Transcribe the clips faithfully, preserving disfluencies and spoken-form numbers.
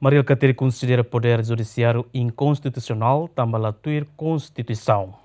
Mari Alkatiri konsidera podér judisiáriu inkonstitusionál tanba la tuir Konstituisaun.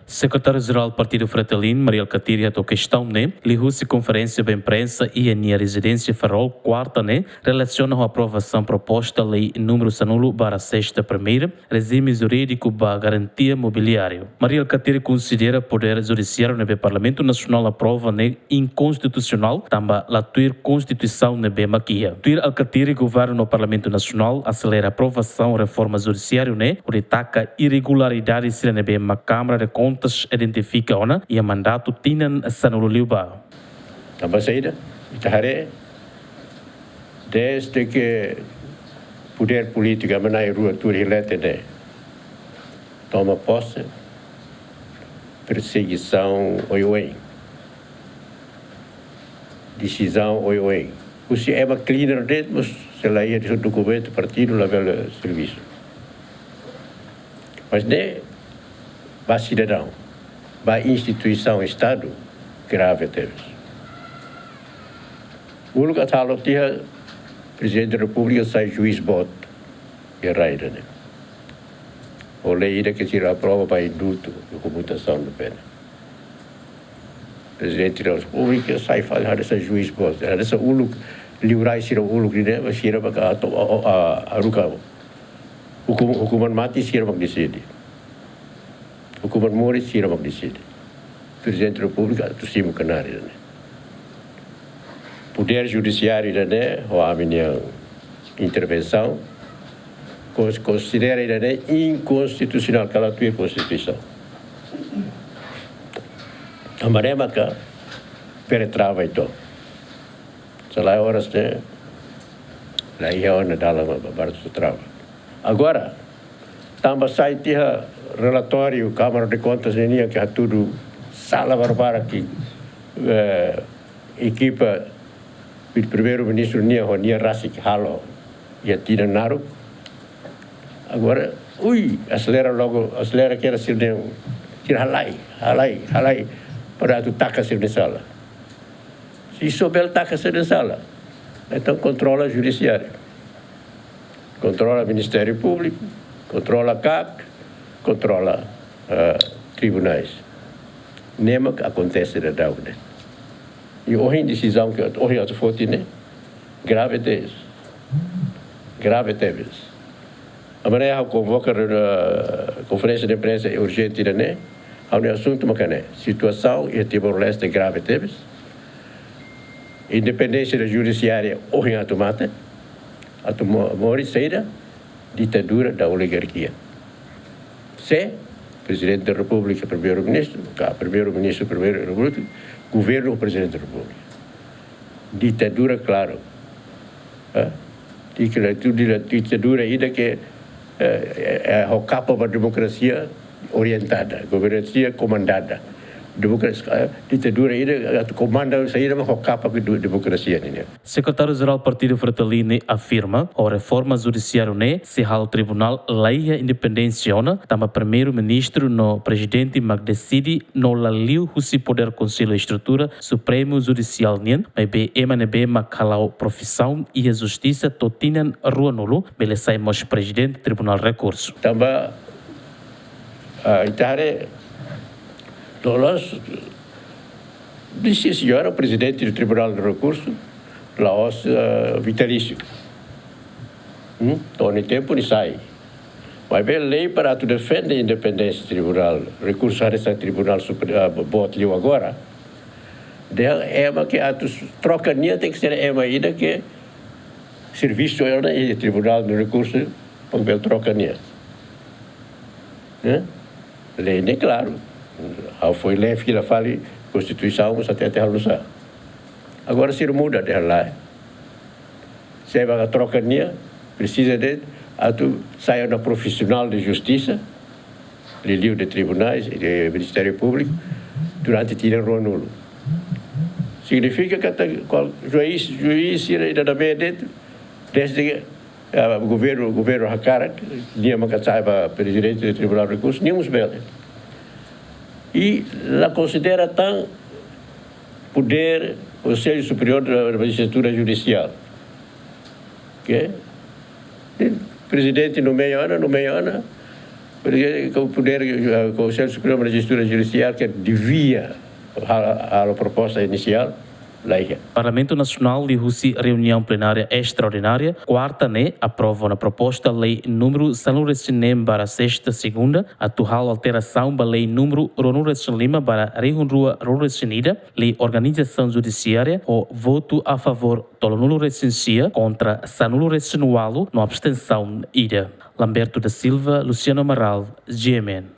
Sekretáriu-Jerál Partidu Fretilin, Mari Alkatiri, hato'o kestaun ne'e liuhusi konferénsia ba imprensa iha nia rezidénsia Ferrol, kuarta ne'e, relasiona ho aprovasaun proposta lei númeru sanulu barra sesta primeira, rejime jurídiku ba garantia mobiliáriu. Mari Alkatiri konsidera podér judisiáriu ne'ebé Parlamentu Nasionál aprova ne'e inkonstitusionál, tanba la tuir Konstituisaun ne'ebé mak iha. Tuir Alkatiri, governu no Parlamentu Nasionál aselera aprovasaun reforma judisiáriu ne'e, hodi taka irregularidade sira ne'ebé mak Câmara de Contas identifika ona iha mandatu tinan sanulu liubá. Tanba saida, ita haree, desde que podér polítiku, ema na'in-rua tuur iha leten ne'e, toma pose, persegisaun oioin, desizaun oioin. Husi ema cleaner de'it, mas se la iha dokumentu partidu labele servisu. Mas ne'e ba sidadaun, ba instituisaun Estadu, grave tebes. Uluk atu halo tiha Prezidente Repúblika sai juís boot iha rai ida-ne'e. Ho lei ida ke sira aprova ba indultu, komutasaun de pena. Prezidente da Repúblika sai fali hanesan juís boot, hanesan uluk, liurai sira uluk ne'e, sira mak atu, a, a, a, haruka hukum, hukuman mati sira mak deside. Hukuman moris sira mak deside. Prezidente Repúblika atu simu knaar ida-ne'e. Podér judisiáriu ida-ne'e, ho ami-nia intervensaun, kons-, konsidera ida-ne'e inkonstitusionál, ka la tuir Konstituisaun. Tanba ne'e maka bele trava uitoan. Se lae oras ne'e, la iha ona dalan ba, ba, ba atu trava. Agora, tanba sai tiha relatóriu Câmara de Contas ninian ke hatudu sala barbarak ke, eh, ekipa Primeiru-Ministru nian ho nia rasik halo iha tinan naruk. Agora, ui, aselera logu, aselera kera sira-nia, sira halai, halai, halai, para atu taka sira-nia sala. Se só bele taka sira-nia sala, entaun kontrola judisiáriu, kontrola Ministériu Públiku, kontrola CAC, kontrola, eh, tribunais. Ne'e mak akontese daudaun ne'e. I ohin desizaun ke ohin atu foti ne'e grave tebes. Grave tebes. Amanhã ha'u konvoka, eh, konferénsia de imprensa urjente ida-ne'e, ha'u-nia asuntu maka ne'e. Situasaun iha Timor-Leste grave tebes. Independénsia da judisiária ohin atu mate, atu mo-, moris saida, ditadura da oligarkia. Se Prezidente da Repúblika, Primeiru-Ministru, ka Primeiru-Ministru, Primeiru Repúblika, governu Prezidente da Repúblika. Ditadura, klaru. Eh? Ditadura, ditadura ida ke, eh, eh, eh, ho kapa ba demokrasia orientada, governasia komandada. Demokrasia, eh, ditadura ida atu komanda saida mak ho kapa ba du-, demokrasia nian. Sekretáriu-Jerál Partidu Fretilin afirma, ho reforma judisiáriu ne'e sei halo tribunál la iha independénsia ona, tanba Primeiru-Ministru no Prezidente mak deside no la liuhusi podér Konsellu Estrutura Supremu Judisiál nian, maibé ema ne'ebé mak hala'o profisaun iha justisa to'o tinan ruanulu, bele sai mós Prezidente Tribunál Rekursu. Tanba, ah, ita haree, loloos, disi señora Prezidente do Tribunal de Recurso, la'ós, ah, vitalísiu. Hmm? To'o nia tempu nia sai. Maibé lei para atu defende independénsia tribunál, rekursu hanesan Tribunál Supre-, ah, boot liu agora, dehan ema ke atu s-, troka nia tenke ser ema ida ke servisu ona iha Tribunál de Rekursu, para bele troka nia. Eh? Lei ne'e klaru. Ha'u foin lee fila fali Konstituisaun, mas até, até halo sa. Agora sira muda, dehan lae. Se ba troka nia, presiza de atu sai ona profisionál de justisa, liuliu de tribunais, de Ministériu Públiku, durante tinan ruanulu. Signifika katak kual juís, juís sira ida-ne'ebé de'it, desde, ah, governu, governu hakarak, nia maka sai ba Prezidente do Tribunal de Recurso, nia mós bele. I la konsidera tan podér Konsellu Superiór da Magistratura Judisiál. Ke prezidente nomeia ona, nomeia ona. Prezidente, Konsellu Superiór Majistradu Judisiál ke devia halo proposta inisiál, la iha. Parlamentu Nasionál liuhusi reuniaun plenária estraordinária kuarta ne'e aprova ona proposta lei númeru sanulu-resin-neen barra sesta segunda atu halo alterasaun ba lei númeru ruanulu-resin-lima barra rihun rua ruanulu-resin-ida, lei organizasaun judisiária, ho votu a favór tolunulu-resin-sia, kontra sanulu-resin-ualu no abstensaun ida. Lamberto da Silva, Luciano Amaral, GMN.